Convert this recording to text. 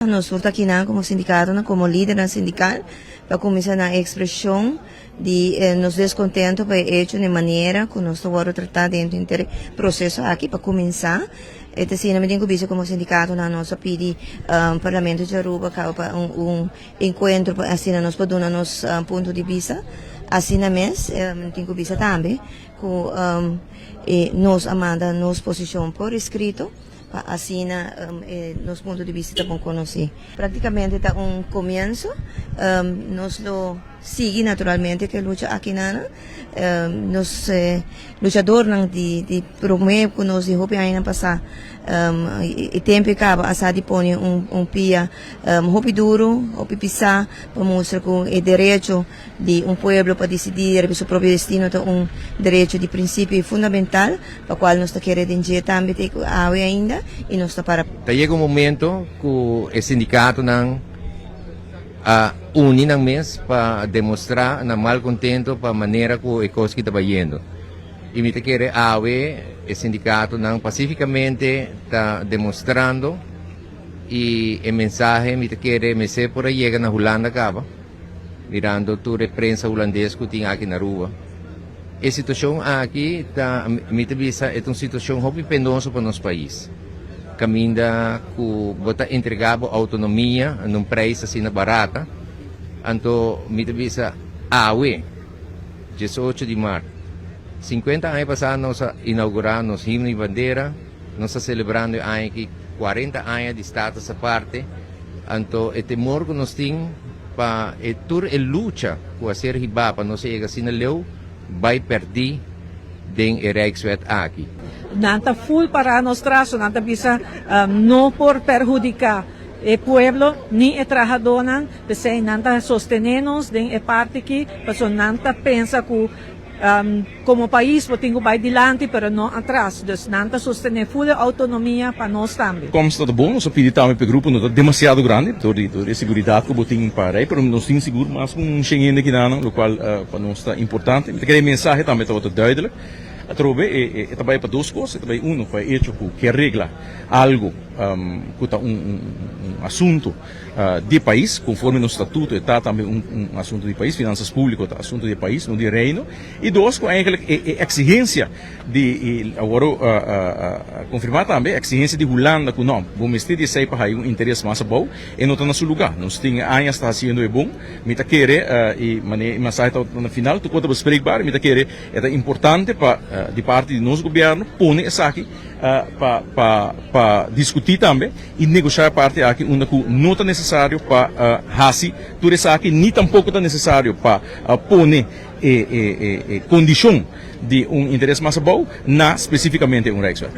Nos tur ta akinan komo sindikatonan, komo lidernan sindikal pa kuminsá na ekspreshon di nos deskontento pa e echo na e manera ku nos ta wòrdu tratá dentro henter e proseso aki. Pa kuminsá, e ta asina mi tin ku bisa komo sindikatonan nos a pidi Parlamento di Aruba kaba pa un enkuentro pa asina nos por duna nos punto di bista. Asina mes mi tin ku bisa tambe ku nos a manda nos posishon por eskrito. Pa asina nos punto di bista ta bon konosí. Práktikamente ta un komienso. Nos lo sigui naturalmente ku e lucha akinan. Nos luchadornan di promé ku nos di hopi añanan pasá e tempu e kaba a sa di pone un pia hopi duru, hopi pisá pa mustra ku e derecho di un pueblo pa disidí riba su propio destino ta un derecho di prinsipio i fundamental pa kual nos ta kere den dje tambe te ku awe ainda i nos ta para. Ta yega un momento ku e sindikatonan a uni nan mes pa demostrá nan malkontento pa manera ku e kos ki ta bayendo. I mi ta kere awe e sindikatonan pasifikamente ta demostrando i e mensahe mi ta kere mester por a yega na Hulanda kaba. Mirando tur e prensa hulandes ku tin aki na Aruba. E situashon aki ta, mi ta bisa, e ta un situashon hopi penoso pa nos pais. Kaminda ku bo ta entrega bo outonomia na un preis asina barata. Anto mi ta bisa awe, 18 di mart, 50 aña pasá nos a inaugurá nos himno i bandera, nos ta selebrando e aña aki 40 aña di Status Aparte. Anto e temor ku nos tin pa e tur e lucha ku a ser hibá pa nos a yega asina leu bai pèrdí den e Rijkswet aki. Nan ta ful pará nos tras, nan ta bisa no por perhudiká e pueblo ni e trahadónan, p'esei nan ta sostené nos den e parti aki, pasobra nan ta pensa ku Como pais bo tin cu bay dilanti pero no atras, dus nan ta sostene full e autonomia pa nos tambe. Komst ta bon, nos a pidi tambe pa e grupo no ta demasiado grandi dor di e seguridad cu bo tin pa rei, pero nos tin sigur mas cu un shen hende kinanan, locual pa nos ta importante. Mi ta kere e mensahe tambe tabata duidelijk. Atrobe e ta bay pa dos cos, e ta bay uno pa e hecho cu kier regla algo cu ta un asunto di e pais, conforme nos statuto e ta tambe un asunto di pais, finanzas publico ta asunto di e pais, no di e reino, y dos cu eigenlijk e exigencia di, y awor confirma tambe, e exigencia di Hulanda cu no, bo mester di esey pa haya un interes mas abou, e no ta na su lugar. Nos tin añas ta haciendo e bon, mi ta kere, y manera e mensahe tabata na final, tur cosa ta bespreekbaar, mi ta kere e ta importante pa di parti di nos gobierno pone esaki pa pa pa discuti tambe y negosha e parti aki unda cu no ta necesario pa haci tur esaki ni tampoco ta necesario pa pone e e e condicion di un interes mas abou na specificamente un Rijkswet.